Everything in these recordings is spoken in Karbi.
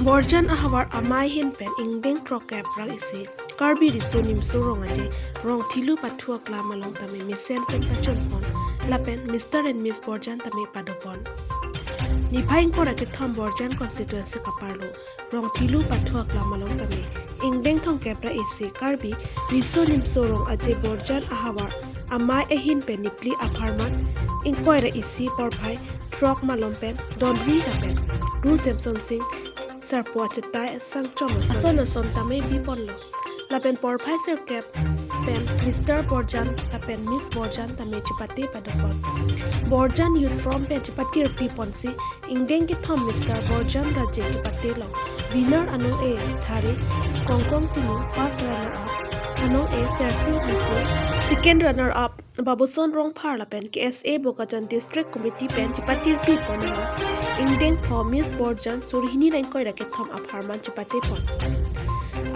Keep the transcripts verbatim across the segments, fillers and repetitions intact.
Borjan ahavar amei ahin pen ingdeng throkkep ra isi Karbi Riso Nimso Rong Aje Rongthilu Pathu Aklam along tame mesen pen pachunpon lapen Mister and Miss Borjan tame padopon. Niphai ingkoi ra kethom Borjan constituency kaparlo Rongthilu Pathu Aklam along tame ingdeng thomkep ra isi Karbi Riso Nimso Rong Aje Borjan ahavar amei ahin pen niphli apharman ingkoi ra isi porphai throk malom pen donri lapen Ru Semson Sing Sarpo achetai sangchom ason ason tame biponlo. Lapen porphai sirkep pen Mister Borjan lapen Miss Borjan tame chepate padopon. Borjan Youth Forum pen chepatirpiponsi ingdeng kethom Mister Borjan Raje chepatelo. Winner anong-e Thari Kongkong Tini, first runner up anong-e Sersing Ingkung, second runner up Babuson Rongphar lapen K S A Bokajan District Committee pen chepatirpiponlo. Ingdeng pho Miss Borjan suri hini ra ingkoi ra kethom apharman chepatepon.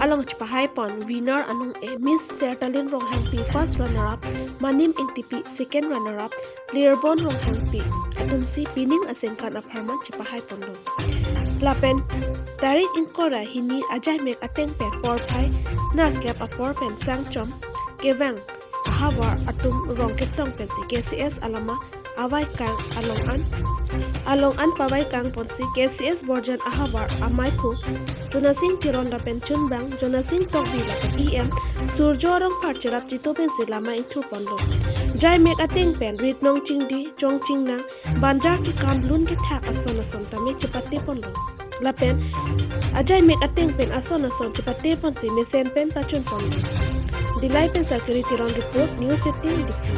Along chepahaipon winner anong-e Miss Sertalin Ronghangpi, first runner up Manim Ingtipi, second runner up Lirbon Ronghangpi atumsi pining asengkan apharman chepahaiponlo. Lapen tarik ingkoi ra hini ajaimek ateng pen porphai nerkep apor pen sangchom kevang ahavar atum rong ketong pensi K C S alama avaikang along an along an pavaikangponsi K C S Borjan ahavar ameiphu Jonasing Teron lapen chunbang Jonasing Tokbi lapen E M Surjo Rongphar cherap chito pensi lama ingthuponlo. Jaimek ateng pen ritnong chingdi, chong chingnang, banjar kekam, lun kethak ason ason tame chepateponlo. Lapen ajaimek ateng pen ason ason chepateponsi mesen pen pachunponlo. Dillai pen Sakiri Teron report, News eighteen Diphu.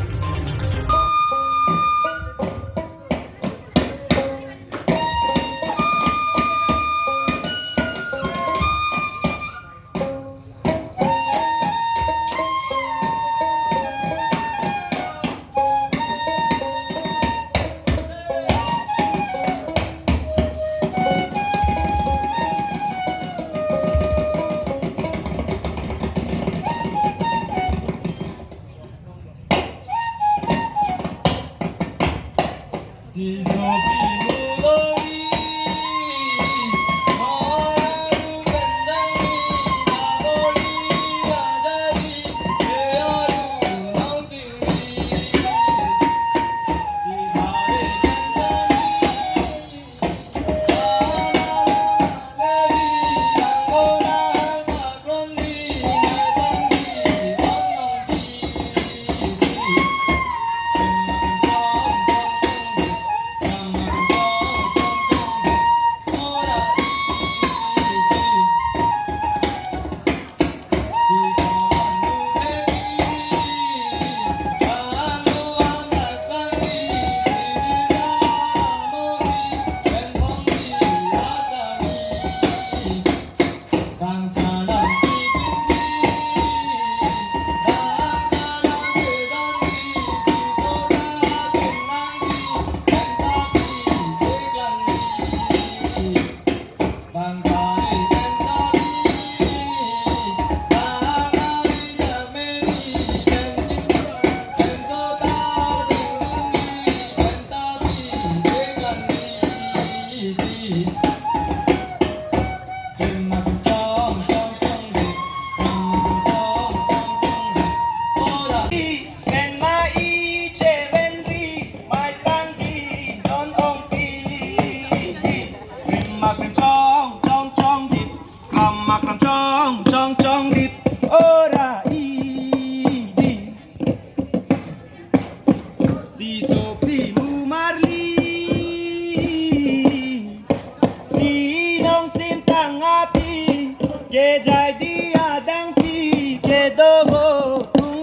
Pen ma i chevenri, mai tangji non ongpiji. Rim ma krim chong chong chong dip, kram ma kram chong chong chong dip. Ora idi. Si sopri mu marli. Si nong sim tang api, ke jai di adang pi, ke dogo tung.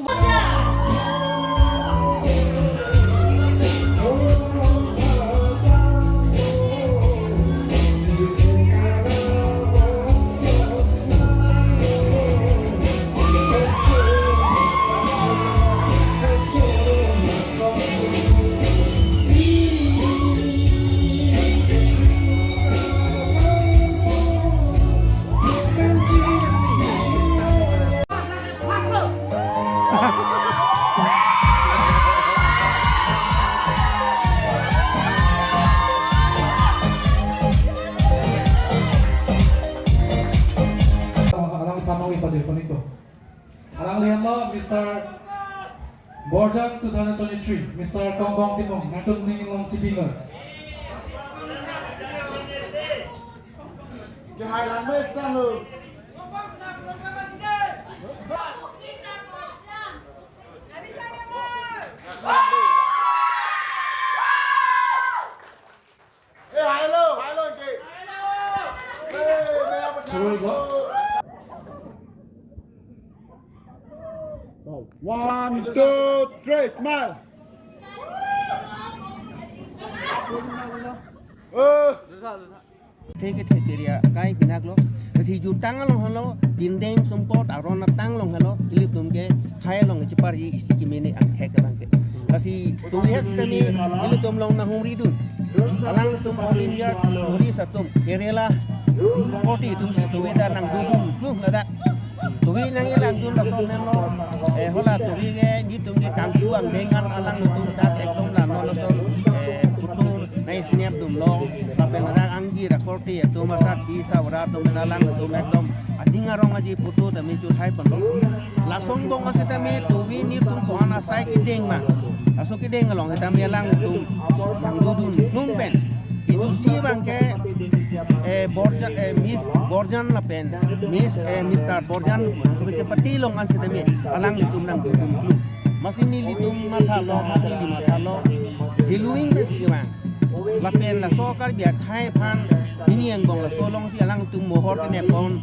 Mister Borjan two thousand twenty-three, Mister Kongkong Timung, nangtum ning along chipingo. One, two, three, smile. Eh. Thek thek area kai pinaklo. Lasi jutang along helo, dindeng sumpot aron atang along helo, ilitum ke khai along cheparji isi kimene angthek abang ke. Lasi tuwi sitame ilitum along nanghumridun. Alangtum All India Tourist atum, Kerala, forty atum si tuwi ta nangdodun, lu ladak. Tuwi nangkelangdun lason nemlo, eh, hala tuwi ke, nelitum ke kangku angdeng an alangtum dak ekdom la non lason, eh, photo nai snap dunlo, lapen rak anggi rak korte atum asat di sawra atum alangtum ekdom ading arong aji photo tame chuthai ponlo. Lason angbong asitame tuwi nelitum ko-an asai kedeng ma. Laso kedeng along sitame alangtum nangdodun nung pen. Itu si abang ke, eh, Borjan, eh, Miss Borjan lapen Miss, eh, Mister Borjan, so kechepate along an sitame alangtum nangdodun. Masi nelitum mathalo, masi neli mathalo. Heluing bes kevang. Lapen laso Karbi akhei aphan, pini angbong laso along si alangtum mohor kenepon.